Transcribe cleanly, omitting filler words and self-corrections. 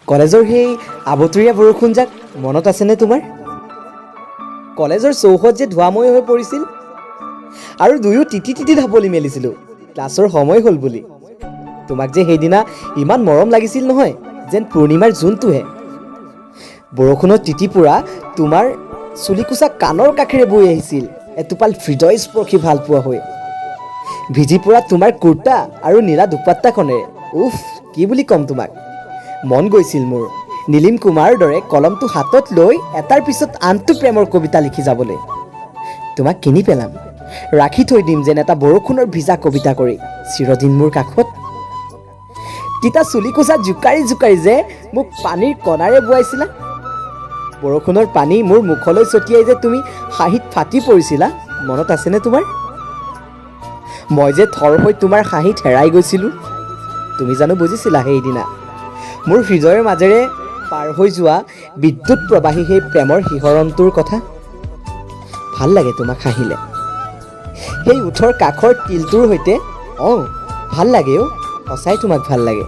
কলেজৰ সেই আবতৰীয়া বৰষুণজাক মনত আছেনে তোমাৰ? কলেজৰ চৌহদ যে ধোঁৱাময় হৈ পৰিছিল আৰু দুয়ো তিতি তিতি ঢাপলি মেলিছিলোঁ ক্লাছৰ সময় হ'ল বুলি। তোমাক যে সেইদিনা ইমান মৰম লাগিছিল নহয়, যেন পূৰ্ণিমাৰ জোনটোহে। বৰষুণত তিতি পৰা তোমাৰ চুলিকোচা কাণৰ কাষেৰে বৈ আহিছিল এটোপাল হৃদয়স্পৰ্শী ভালপোৱা হৈ। ভিজি পৰা তোমাৰ কুৰ্তা আৰু নীলা দুপাট্টাখনেৰে, উফ, কি বুলি ক'ম তোমাক! মন গৈছিল মোৰ নীলিম কুমাৰৰ দৰে কলমটো হাতত লৈ এটাৰ পিছত আনটো প্ৰেমৰ কবিতা লিখি যাবলৈ। তোমাক কিনি পেলাম, ৰাখি থৈ দিম যেন এটা বৰষুণৰ ভিজা কবিতা কৰি চিৰদিন মোৰ কাষত। তিতা চুলিকোচা জোকাৰি জোকাৰি যে মোক পানীৰ কণাৰে বোৱাইছিলা, বৰষুণৰ পানী মোৰ মুখলৈ ছটিয়াই যে তুমি হাঁহিত ফাটি পৰিছিলা, মনত আছেনে তোমাৰ? মই যে থৰ হৈ তোমাৰ হাঁহিত হেৰাই গৈছিলোঁ, তুমি জানো বুজিছিলা সেইদিনা মোৰ হৃদয়ৰ মাজেৰে পাৰ হৈ যোৱা বিদ্যুৎ প্ৰবাহী সেই প্ৰেমৰ শিহৰণটোৰ কথা? ভাল লাগে তোমাক হাঁহিলে, সেই ওঠৰ কাষৰ তিলটোৰ সৈতে। অঁ, ভাল লাগে অ', সঁচাই তোমাক ভাল লাগে।